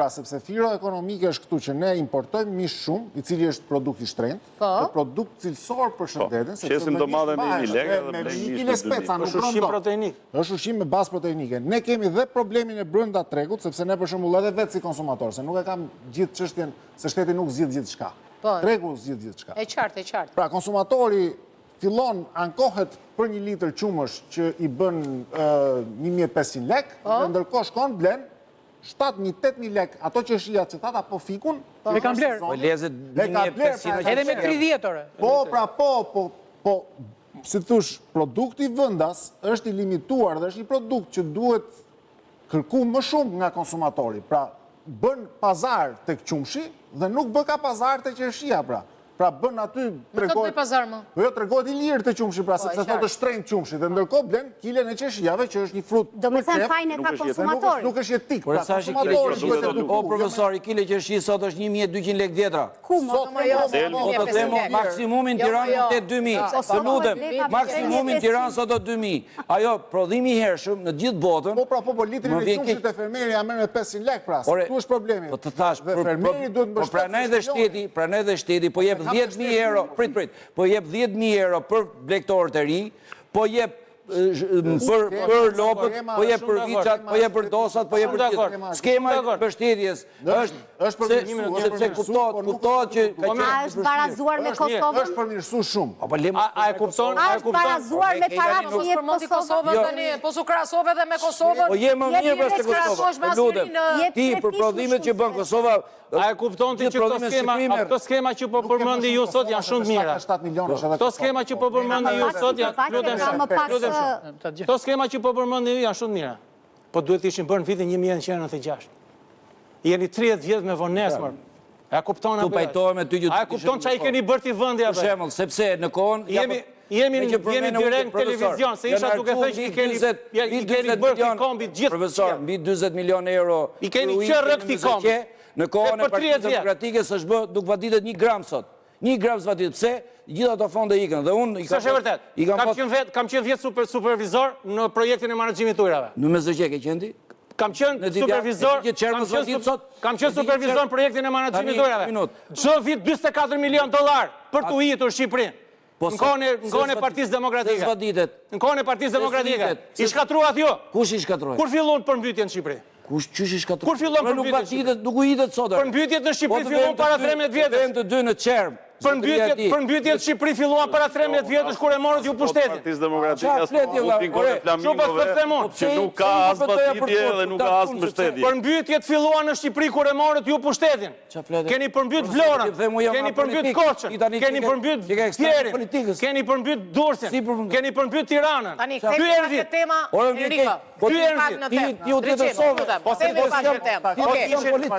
Pra sepse firo ekonomike është këtu që ne importojmë mish shumë, i cili është produkt i shtrenjtë, po. dhe produkt cilësor për po, shëndetin, sepse Shesim domate me një lekë dhe me blejmë një mish kile me speca, 2000. nuk Është ushqim rëndon. proteinik. Është ushqim me bazë proteinike. Ne kemi dhe problemin e brenda tregut, sepse ne për shembull edhe vetë si konsumator, se nuk e kam gjithë çështjen se shteti nuk zgjidh gjithçka. Po. Tregu zgjidh gjithçka. E qartë, e qartë. Pra konsumatori fillon ankohet për një litër qumësh që i bën 1500 lek, Po. dhe ndërkohë shkon blen 7000, 8000 lek, ato qershia që thatë apo fikun, Po. E kanë blerë. Po lezet E ka blerë, 1500 pra, Edhe me 30 ore. Po, pra, po, po, po, si thosh, produkti vendas është i limituar dhe është një produkt që duhet kërku më shumë nga konsumatori. Pra, bën pazar tek qumshi dhe nuk bën ka pazar te qershia, pra. Pra bën aty Më këtë bëj pazar më. Po jo tregohet i lirë te qumshi, pra Po, sepse e qartë. thotë është shtrenjtë qumshi dhe ndërkohë blen kilen e qershiave që është një frut. Do me për thënë qef, fajin e nuk ka është jetik. dhe nuk është konsumatori. nuk është jetik. Por Pra sa është i kile konsumatori qershi duhet sot? eduku. O profesor, i kile qershi sot është 1200 lekë vjetra. Ku mo? Sot Jo, po, Del- po, Po të them 1500 lekë. maksimumin Jo, Tiranë jo. mund të jetë 2000. Po, Të sot lutem, me bleka maksimumin 1500. Tiranë sot do 2000. Ajo prodhimi i hershëm në gjithë botën. Po pra, po, po, litrin më e vjen qumshit keq. e fermeri ja merr me 500 lekë pra. Ore, Këtu është problemi. Po të thash, dhe për- fermeri po- duhet Po mbështetë. pranaj dhe shteti, pranaj dhe shteti, po jep Se ka 10000 mbështetje. euro, prit prit, po jep 10000 euro për blektorët e ri, po jep e, zh- për për lopët, skema po jep shumë për dakord. viçat, po jep për dosat, po jep për Shumë dakord. gjithë. Skema e Dakord. mbështetjes është është se- përmirësu, është sepse përmirësu, kuptohet, po nuk kuptohet që ka A qenë është barazuar me Është Kosovën? Është përmirësu shumë. Po le A a e kupton? A A e është kupton? barazuar me Okej, paratë tani që Mos jep përmendi Kosova? Kosovën Jo. tani, po su krahasove edhe me Kosovën. Po je më Jep mirë veç pra se Kosova. krahasohesh me Të lutem. asnjërin, ë, Jep Ti tre për fish më prodhimet që shumë bën se- Kosova, A e kupton ti gjithë që këto prodhimet skema, Shqipëri a merr. këto skema që po përmendi ju sot janë shumë të mira. 7 milionë është edhe Këto skema që po përmendi ju Pak sot janë, sipërfaqe lutem ka shumë, më pak, lutem ë, shumë. Këto skema që po përmendi ju janë shumë të mira. Po duhet të ishin bërë në vitin 1996. Jeni 30 vjet me vonesë, mër. E kupton Tu apo jo? pajtohem me ty që A e kupton çfarë i keni bërë ti vendi Për apo? shembull, sepse në kohën ja, Jemi po- jemi me që jemi përmendë unë, direkt në profesor, televizion, se isha janë duke harxuar thënë që i mbi keni 40 ja, i mbi keni 40 bërë këtij milion- kombi gjithë. Profesor, mbi 40 milion euro. I keni për ujë, qërë në këtij MZQ, kombi. Në kohën Dhe e për 30 Partisë vjet. Demokratike s'është bë, nuk vaditet një gram sot. Një gram s'vaditet. Pse? Gjithë ato fonde ikën dhe unë i S'është e vërtet. I kam Kam pas qenë vet, kam qenë vjet super supervizor në projektin e menaxhimit të ujrave. në MZQ ke qenë ti? Kam Në qenë ditë- supervizor, e di që Çermës kam qenë vaditet su- sot? kam E qenë di që supervizor Çerm- në projektin e menaxhimit Tani, të ujrave. minut. Çdo vit 44 milion dollar për të ujitur Shqipërinë. Po Në kohën e në kohën e se Partisë Demokratike. Se s'vaditet. Në kohën e Partisë Se Demokratike. s'vaditet. I shkatruat ju. Kush i shkatroi? Kur fillon përmbytjen në Shqipëri? Kush qysh i shkatroi? Kur fillon Pra, Nuk përmbytjet në Shqipëri? vaditet, nuk ujitet sot. ore. Përmbytjet në Shqipëri Po të fillon vejmë të para dy- 13 të vjetësh. vejmë të dy në Çerm. Përmbytjet, përmbytjet në Shqipëri filluan para 13 vjetësh kur e morët ju pushtetin. Partisë Demokratike Qa as flet, po vlla? putin kohën e Ore, Çu po flamingove, të them unë? që nuk ka Pse- as pse i përtoja për vaditje të- dhe nuk ta ka as punë, sepse- mbështetje. Përmbytjet filluan në Shqipëri kur e morët ju pushtetin. Qa flet? Keni përmbyt Profesor, Vlorën, ti them, unë jam keni përmbyt apolitik. Korçën, Ti tani keni që ke- përmbyt që ke ekstrakt Fierin, politikës. keni përmbyt Durrësin, Si përmbyt? keni përmbyt Tiranën. Tani Ky kthehemi pak erdhi. në tema. Ore, më vjen Enrico. keq. Po ti- pak në ti- temë. ti u Drejtim, tjetërsove. lutem, Po se kthehemi po pak s'jam- në temë. Po Okej. ishin- politik.